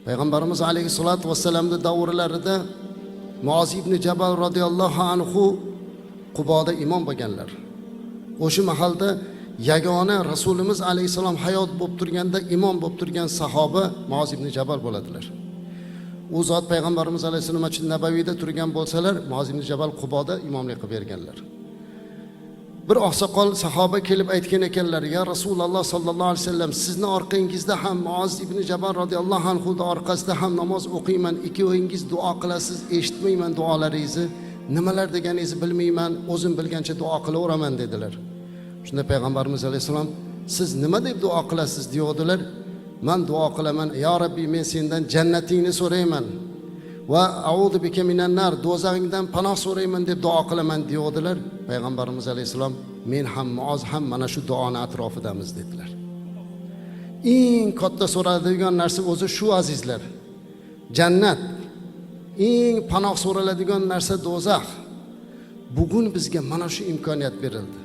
Payg'ambarimiz alayhissalotu vassalamni davrlarida Muoz ibn Jabal roziyallohu anhu Quboda imom bo'lganlar. O'sha mahalda yagona Rasulimiz alayhissalom hayot bo'lib turganda imom bo'lib turgan sahoba Muoz ibn Jabal bo'ladilar. U zot payg'ambarimiz alayhissalom Masjid Nabaviyda turgan bo'lsalar, Muoz ibn Jabal Quboda imomlik qilib berganlar. Bir oqsoqol sahoba kelib aytgan ekanlar: "Ya Rasululloh sallallohu alayhi vasallam, sizni orqangizda ham Muoz ibn Jabal roziyallohu anhu orqasida ham namoz o'qiyman, ikkovingiz duo qilasiz, eshitmayman duolaringizni, nimalar deganingizni bilmayman, o'zim bilgancha duo qilaveraman" dedilar. Shunda payg'ambarimiz alayhissalom: "Siz nima deb duo qilasiz?" deyodilar. "Man duo qilaman, ya Rabbi, men sendan jannatingni so'rayman va audu bika minan nar, do'zaxingdan panoh so'rayman deb duo qilaman" deyodilar. Payg'ambarimiz alayhissalom: "Men ham, Muoz ham mana shu duoni atrofidamiz" dedilar. Eng katta so'raladigan narsa o'zi shu, azizlar. Jannat. Eng panoh so'raladigan narsa do'zax. Bugun bizga mana shu imkoniyat berildi.